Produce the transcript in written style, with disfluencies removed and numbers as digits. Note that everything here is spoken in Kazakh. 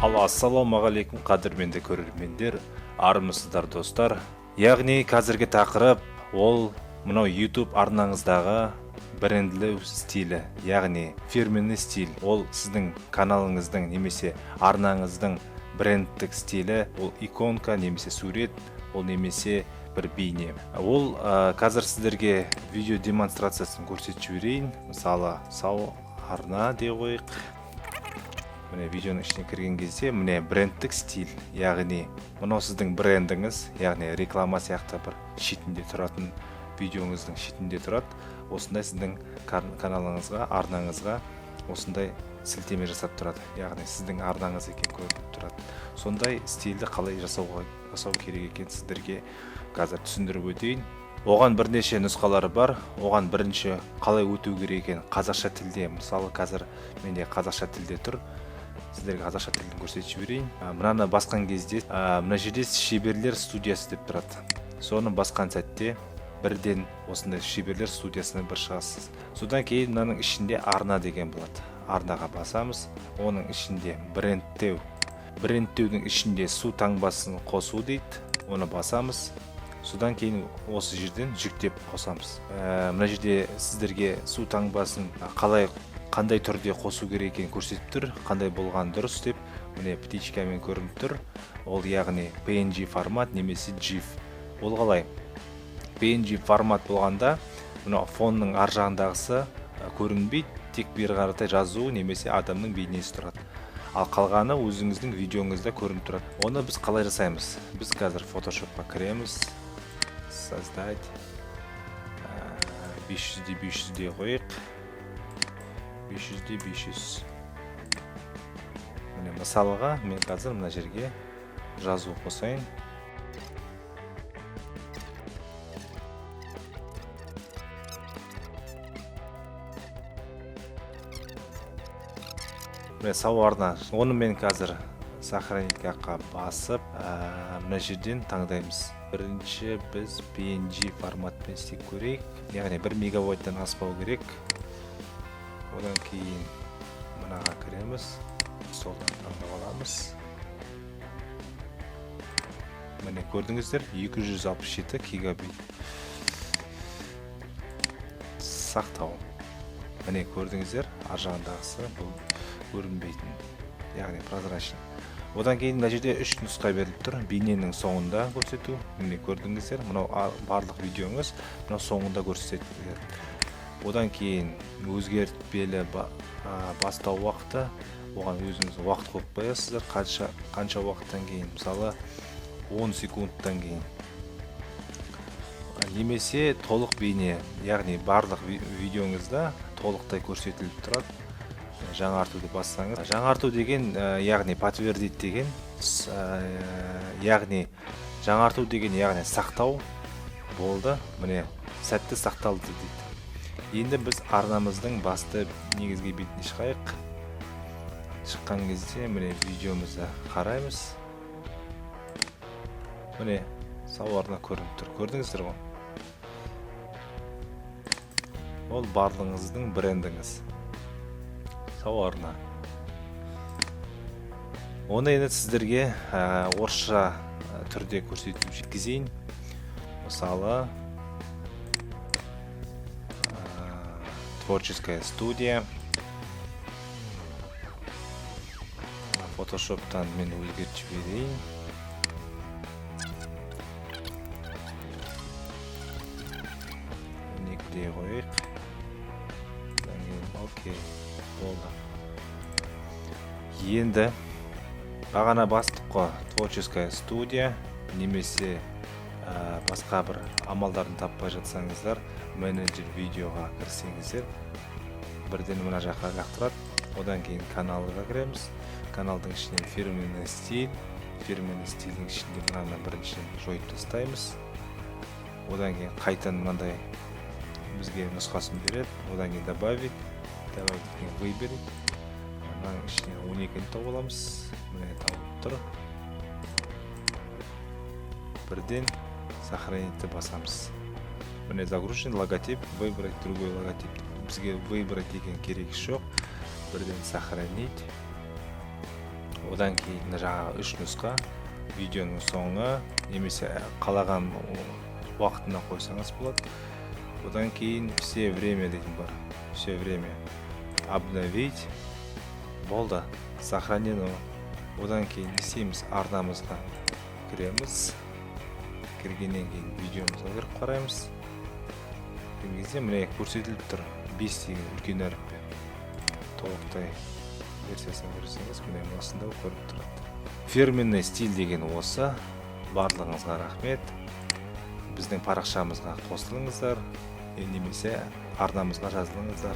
Ал ассалаумағалейкум, қадірменді көрермендер, армысыздар, достар. Яғни қазіргі тақырып ол мынау YouTube арнаңыздағы брендлеу стилі, яғни фирменный стиль. Ол сіздің каналыңыздың немесе арнаңыздың брендтік стилі, ол иконка немесе сурет, ол немесе бір бейне. Ол қазір сіздерге видео демонстрациясын көрсетіп жіберейін. Мысалы, сау арна дей қояйық. Міне, видеоның ішіне кірген кезде, міне, брендтік стиль, яғни мынау сіздің брендіңіз, яғни реклама сияқты бір шетінде тұратын, видеоңыздың шетінде тұрады. Осындай сіздің каналыңызға, арнаңызға осындай сілтеме жасап тұрады, яғни сіздің арнаңыз екен көрініп тұрады. Сондай стильді қалай жасау керек екен, сіздерге қазір түсіндіріп өтейін. Оған бірнеше нұсқалары бар. Оған бірінші қалай өту керек екен қазақша тілде. Мысалы, қазір менде қазақша тілде тұр, сіздерге қазақша тілін көрсетіп жіберейін. Мынаны басқан кезде мына жерде «Шеберлер студиясы» деп тұрады. Соны басқан сәтте бірден осындай шеберлер студиясына бір шығасыз. Содан кейін мынаның ішінде «Арна» деген болады, арнаға басамыз. Оның ішінде «Брендтеу», брендтеудің ішінде «Су таңбасын қосу» дейді, оны басамыз. Содан кейін осы жерден жүктеп қосамыз. Мына жерде сіздерге су таңбасын қалай, қандай түрде қосу керек екенін көрсетіп тұр, қандай болған дұрыс деп. Міне, птичкамен көрініп тұр. Ол яғни PNG формат немесе GIF. Ол қалай? PNG формат болғанда мынау фонның ар жағындағысы көрінбейді, тек бері қаратай жазу немесе адамның бейнесі тұрады, ал қалғаны өзіңіздің видеоңызда көрініп тұрады. Оны біз қалай жасаймыз? Біз қазір фотошопқа кіреміз, создать, 500 де 500 де қояйық, 500 де 500. Міне, мысалға, мен қазір мына жерге жазу қосайын. Міне, сау арна. Оны мен қазір сохранить жаққа басып, мына жерден таңдаймыз. Бірінші біз PNG форматпен істеп көрейік, яғни 1 мегабайттан аспау керек. Одан кейін мынаға кіреміз, солдан таңдап аламыз. Міне, көрдіңіздер, 267 гигабит. Сақтау. Міне, көрдіңіздер, ар жағындағысы бұл көрінбейтін, яғни прозрачный. Одан кейін мына жерде үш нұсқа беріліп тұр. Бейненің соңында көрсету. Міне, көрдіңіздер, мынау барлық видеоңыз мынау соңында көрсетеді. Одан кейін өзгертпелі бастау уақыты. Оған өзіңіз уақыт қойып қоясыздар, қанша уақыттан кейін, мысалы, 10 секундтан кейін. Немесе толық бейне, яғни барлық видеоңызда толықтай көрсетіліп тұрады. Жаңартуды бассаңыз, жаңарту деген, яғни подтвердить деген, яғни жаңарту деген, яғни сақтау болды. Міне, сәтті сақталды дейді. Енді біз арнамыздың басты негізгі бетіне шығайық. Шыққан кезде, міне, видеомызды қараймыз. Міне, сау арна көрініп тұр, көрдіңіздер ғой. Ол барлығыңыздың брендіңіз, сау арна. Оны енді сіздерге орысша түрде көрсетіп жеткізейін. Мысалы, творческая студия. Фотошоптан мен өзгертіп жіберейін. 12-де қояйық. Одан кейін окей, болды. Енді бағана бастық қой, творческая студия немесе басқа бір амалдарын таппай жатсаңыздар, менеджер видеоға кірсеңіздер, бірден мына жаққа лақтырады. Одан кейін каналға кіреміз. Каналдың ішінен фирменный стиль. Фирменный стильдің ішінде мынаны біріншіден жойып тастаймыз. Одан кейін қайтадан мынандай бізге нұсқасын береді. Одан кейін добавить, добавить деген, выберить. Мынаның ішінен 12-ні тауып аламыз. Міне, тауып тұр. Бірден сохранить басамыз. Міне, загружен логотип, выбрать другой логотип. Бізге выбрать деген керек жоқ, бірден сохранить. Одан кейін жаңағы үш нұсқа: видеоның соңы немесе қалаған уақытына қойсаңыз болады. Одан кейін «Все время» деген бар, «Все время». Обновить. Болды, сохранено. Одан кейін не істейміз? Арнамызға кіреміз. Кіргеннен кейін видеомызға кіріп қараймыз. Кірген кезде, міне, көрсетіліп тұр 5 деген үлкен әріппен. Толықтай версиясын көрсеңіз, міне, осында көрініп тұрады. Фирменный стиль деген осы. Барлығыңызға рахмет. Біздің парақшамызға қосылыңыздар немесе арнамызға жазылыңыздар.